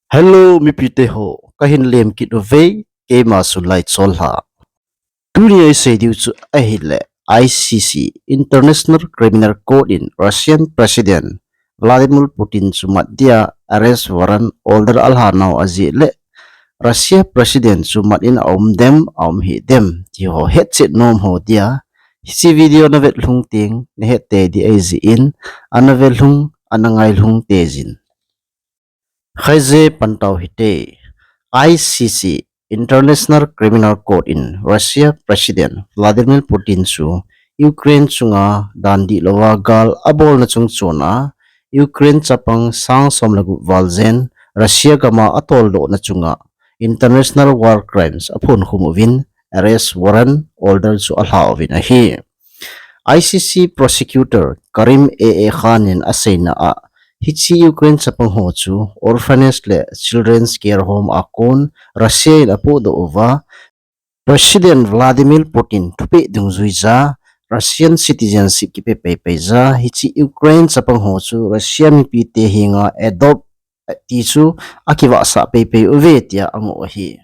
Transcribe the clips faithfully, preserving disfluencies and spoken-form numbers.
Hello, mipite ho, kahin lem kit uve, keima Sunlai Cholha. Tuni isei diu chu ahile, I C C, International Criminal Court in Russian President Vladimir Putin chu mat dia arrest warrant order alha nau ajeh le, Russia President chu mat in aum dem, aum hih dem, ti ho hetchet nom ho dia, hiche video navet lhung teng, nahet tei ding ahi jeh in, ana ve lhung, ana ngai lhung teijin. Khaije pan tau hite. I C C, International Criminal Court in Russia President Vladimir Putin chu Ukraine chunga dan dihlouva gal abolna chung chona Ukraine chapang sang som le gup val jen Russia gama atoldohna chunga International War Crimes aphonkhum uvin arrest warrant order chu alha uvin ahi. I C C Prosecutor Karim A A Khan in aseina a, hiche Ukraine chapang ho chu orphanage le children's care home a kon Russia in apohdoh uva, President Vladimir Putin thupeh dungjuija, Russian citizenship kipe peipei ja, hiche Ukraine chapang ho chu Russia mipite henga adopt ti chu akivahsah peipei uve tia angoh ahi.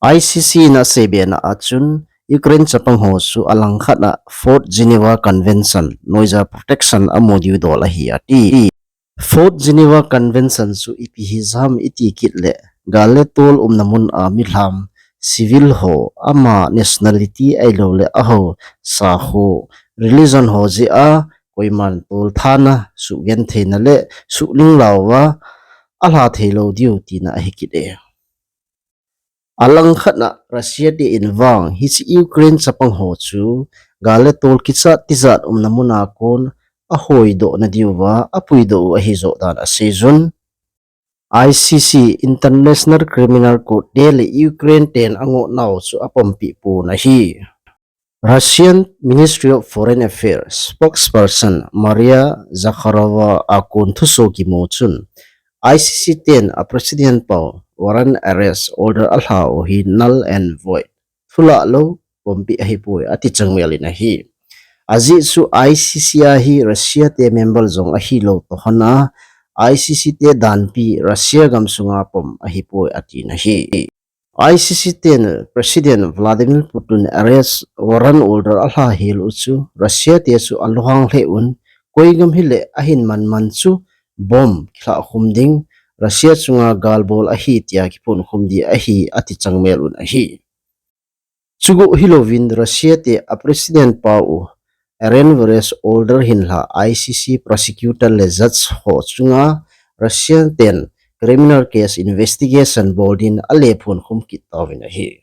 I C C in asei bena a chun, Ukraine chapang ho chu alangkhat a Fourth Geneva Convention noija protection amu diu dol ahi ati. Fourth Geneva Convention chu ipi hijam iti kit le, gal le tol umna mun a milham, civil ho, ama nationality ahilou le aho, sa ho, religion ho jeh a, koiman tolthana, suhgentheina le suhlinglauva alha theilou diu tina ahi kit e. Alangkhat a Russia te in vang hiche Ukraine chapang ho chu gal le tol kichat tijat umna mun a kon ahoidoh nadiuva apuidoh u ahi joh dan aseijun. I C C International Criminal Court te le Ukraine ten angoh nau chu apompeh pon ahi. Russian Ministry of Foreign Affairs spokesperson Maria Zakharova a kon thuso kimu chun, I C C ten a President pau warrant arrest order alha u hi null and void, thulah lou, pompeh ahipoi, ati changmel in ahi. Ajeh chu I C C a hi Russia te member jong ahilou toh hon a, I C C te danpi Russia gamsunga pom ahipoi, atin ahi. I C C ten President Vladimir Putin arrest warrant order alha hel u chu Russia te chu alunghang lheh un, koi gam hile ahin manman chu bomb kilhahkhum ding, Russia chunga galbol ahi tia kiphonkhum ding ahi ati changmel un ahi. Chugoh hilouvin Russia te a President pau u arrest warrant order hinla I C C prosecutor le judge ho chunga Russia ten criminal case investigation bol din alephonkhum kit tauvin ahi.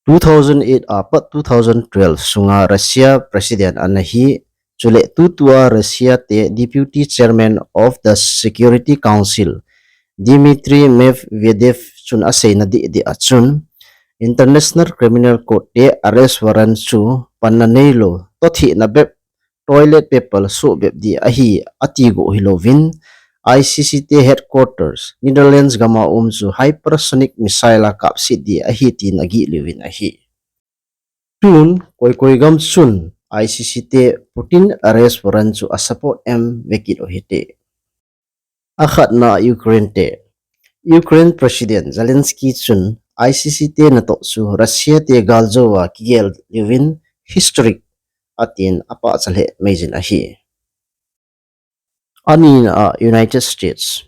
Two thousand eight apat two thousand twelve sunga Russia President ana hi, chule tutua Russia te Deputy Chairman of the Security Council, Dmitry Medvedev chun aseina deh deh a chun, International Criminal Court te arrest warrant chu panna neilou, tothehna bep, toilet paper soh bep ding ahi ati goh hilouvin, I C C te headquarters Netherlands gama um chu hypersonic missile a kapset ding ahi tin agih liuvin ahi. Tun koi koi gam chun I C C te Putin arrest warrant chu asupport em vekit u hite. Akhatna Ukraine te. Ukraine President Zelensky chun I C C te natoh chu Russia te galjou a kigel liuvin historic atin apahcha lheh meijin ahi. Anina a United States.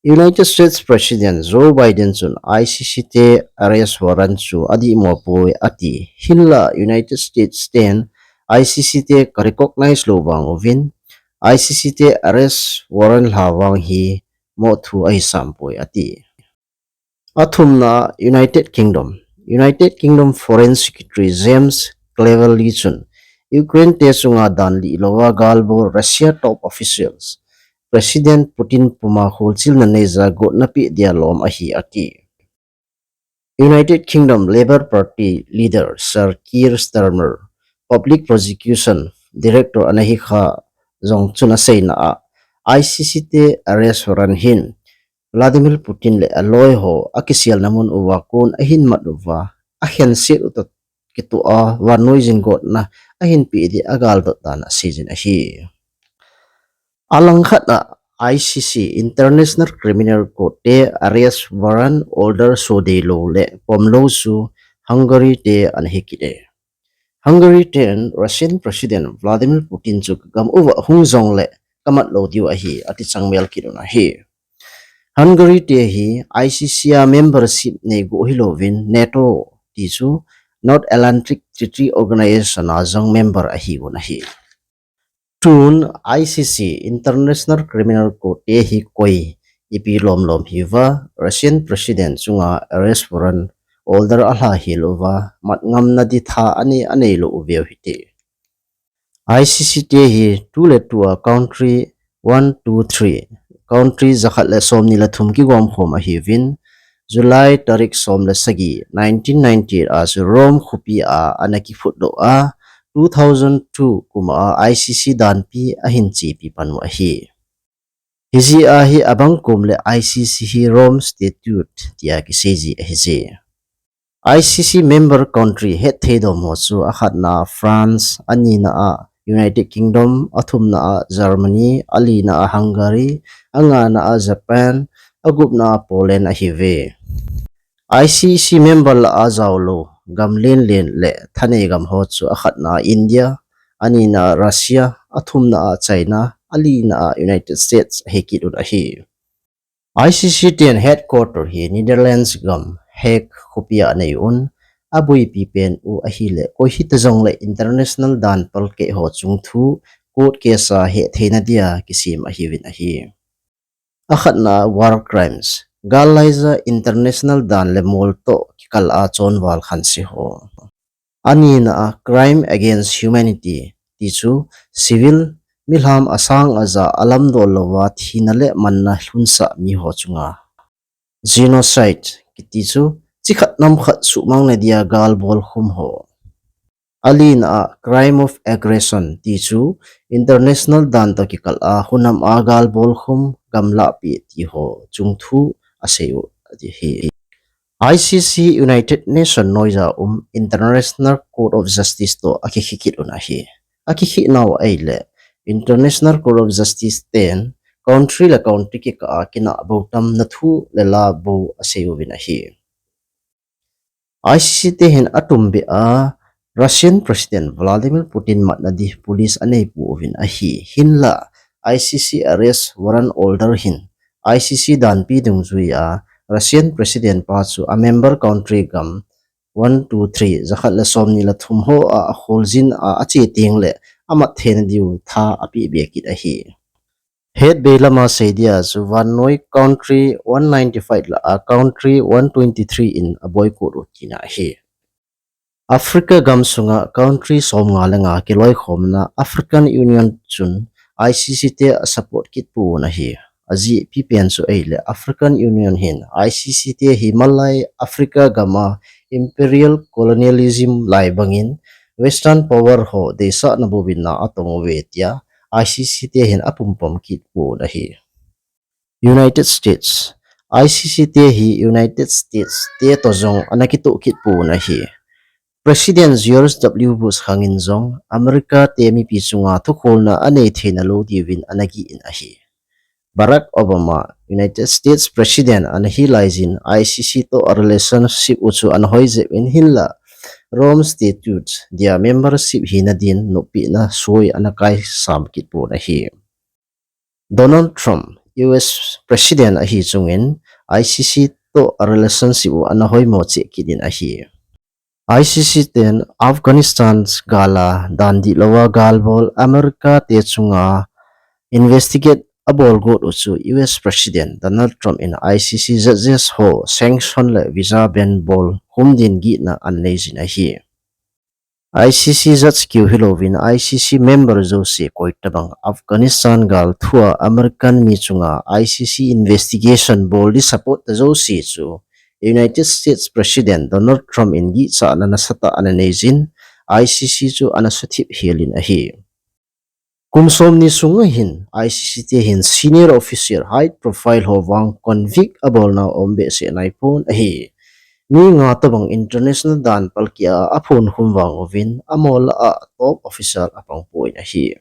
United States President Joe Biden chun I C C te arrest warrant chu adihmo poi ati. Hinla United States ten I C C te ka recognize lou vang uvin, I C C te arrest warrant lha vang hi moh thu ahi sam poi ati. Athumna United Kingdom. United Kingdom Foreign Secretary James Cleverly chun Ukraine te chunga dan lih louva galbol Russia top officials President Putin puma kholchilna neija gotna peh dia lom ahi ati. United Kingdom Labour Party leader Sir Keir Starmer, Public Prosecution Director ana hi kha jong chun aseina a, I C C te arrest warrant hin Vladimir Putin le aloi ho akiselna mun uva kon ahin mat uva, akhenset u toh kitoh a vannoi jin gotna ahin peh ding agaldot dan aseijin ahi. Alangkhat a I C C, International Criminal Court te arrest warrant order so deilou le pomlou chu Hungary te ana hi kit e. Hungary ten Russian President Vladimir Putin chu ka gam uva hung jong le ka mat lou diu ahi, ati chang mel kit un ahi. Hungary te hi I C C a membership nei go hilouvin NATO ti chu North Atlantic Treaty Organization a jong member ahi un ahi. Tun I C C, International Criminal Court te hi koi ipi lom lom hiuva Russian President chunga arrest warrant order a lha hel uva mat ngamna di tha anei, anei lou u veu hite. I C C te hi tu le tu a country one, two, three, country jakhat le somni le thum kigom khom ahiuvin, July tarik som le sagi, nineteen ninety-eight a chu Rome khopi a ana kiphut doh a, two thousand two kum a I C C danpi ahin chepi pan u ahi. Hijeh a hi abang kom le I C C hi Rome Statute tia kisei ji ahi je. I C C member country hetthei dom ho chu akhatna France, anina a United Kingdom, athumna a Germany, alina a Hungary, angana a Japan, agupna a Poland ahiuve. I C C member lah a jaolou gam lenlen le thanei gam ho chu akhatna a India, anina a Russia, athumna a China, alina a United States ahi kit un ahi. I C C ten headquarter hi Netherlands gam Hague khopi a anei un, abuipi pen u ahile koi hita jongle international dan palkeh ho chungthu court case a hetthei na dia kisem ahiuvin ahi. Akhatna war crimes, gal laija international dan le mol toh kikal a chonval khanse ho. Anina a crime against humanity ti chu civil milham asang aja alamdol louva thina le manna lhunsah mi ho chunga. Genocide kiti chu chikhat namkhat suhmang na dia gal bolkhum ho. Alina a crime of aggression ti chu international dan toh kikal a hunam a gal bolkhum gamlahpeh ti ho chungthu asei u ahi. I C C United Nation noiya um International Court of Justice toh akikhe kit un ahi. Akikhe nau ahile International Court of Justice ten country le country kikah a kinah bou tamna thu le la bou asei uvin ahi. I C C te hin atumbeh a Russian President Vladimir Putin matna di police anei pouvin ahi. Hinla I C C arrest warrant order hin I C C danpi dungjuia Russian President pa chu a member country gam one, two, three, jakhat le somni le thum ho a akholjin a ache teng le amat theina diu tha apeh be kit ahi. Hetbei lama sei dia chu vannoi country one ninety-five lah a country one twenty-three in aboycott u tina ahi. Africa gam sunga country somnga le nga kiloikhomna African Union chun I C C te asupport kit pouvin ahi. Ajeh pipen chu ahile African Union hin I C C te hi malai Africa gam a imperial colonialism lai bangin Western power ho deisahna bouvin na atong uve tia I C C te hin apumpom kit pouvin ahi. United States, I C C te hi United States te toh jong ana kitoh kit pouvin ahi. President George W Bush khangin jong America te mipi chunga thukholna anei theina lou diuvin ana gih in ahi. Barack Obama, United States President ana hi laijin I C C toh a relationship u chu ana hoi jep in hinla Rome Statute dia membership hina din noppi na soi ana kaisam kit pouvin ahi. Donald Trump, U S President ahi chungin I C C toh a relationship u ana hoimo cheh kit in ahi. I C C ten Afghanistan gal a dan dihlou a gal bol America te chunga investigate abol got u chu U S President Donald Trump in I C C judges ho sanction le visa ban bol khum din gihna ana nei jin ahi. I C C judge keu hilouvin I C C member jouse koitabang Afghanistan gal thua American mi chunga I C C investigation bol di support ta jouse chu United States President Donald Trump in gihchahna nasatah ana nei jin I C C chu ana suthip hel in ahi. Kum somni sunga hin I C C te hin senior official high profile ho vang convict abolna um behseh naipon ahi. Mi nga tobang international dan palkeh a aphonkhum vang uvin amaho lah a top official apang pon ahi.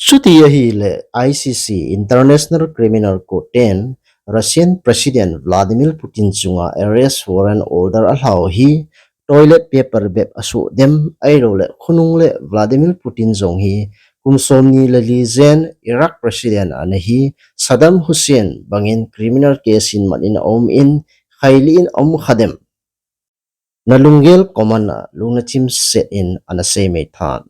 Chuti ahileh I C C International Criminal Court ten Russian President Vladimir Putin chunga arrest warrant order alhau hi toilet paper bep asoh dem ahilouleh khonung le Vladimir Putin jong hi kum somni le li jen Iraq President ana hi Saddam Hussein bangin criminal case in mat in aum in khailih in aum kha dem. Nalunggel comment a lungna chimset in ana sei mai tan.